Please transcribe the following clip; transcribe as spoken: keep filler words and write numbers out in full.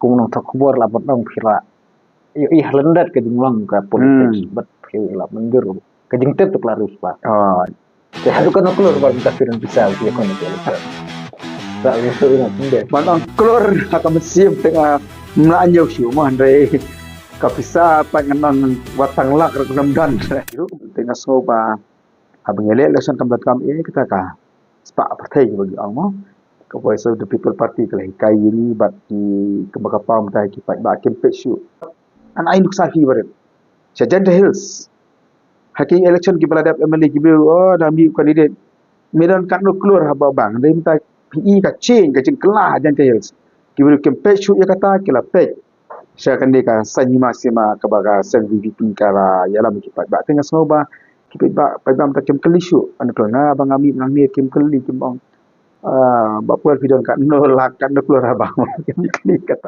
Kum nongthok khubor la ban ong phi la ïohi halyndet ka jinglong ka politics, bad phi la mynjur ka jingtip tu ka la riewspah. Te haduh katno klur ba mynta phi don pisa phi ïa khun ïa ka election? Sa ïa shu ïa khun de. Ban ong klur ha ka mynsiem te nga mla ñiew shuh mo, hynrei ka pisa pat ngan ong wat tang lak ruh ngam don. Ruh te nga sngew ba haba ngi leh election kam don kam eh, kata ka spah pyrthei ba ngi ong mo. Ka Voice of the People Party ka la hikai ïa ngi bad ki kaba ka pom tai ki paidbah kim peit shuh. An ai nuksa hi barit sha Jaintia Hills. Ha ki election kiba la dep M L A ki briew, oh, da mih u candidate. Me don katno klur haba bang, dei mynta phi i ka change, ka jingkylla ha Jaintia Hills. Ki briew kim peit shuh ïa kata, ki la peit sha kane ka saiñ hima sima kaba ka seng V P P ka la ïalam ki paidbah. Te nga sngew ba ki paidbah, paidbah mynta kim kylli shuh. Ano klur nga ba nga mih nangne kim kylli, kim ong, ah, Bah Paul phi don katno lak, katno klur haba bang, kim kylli kat.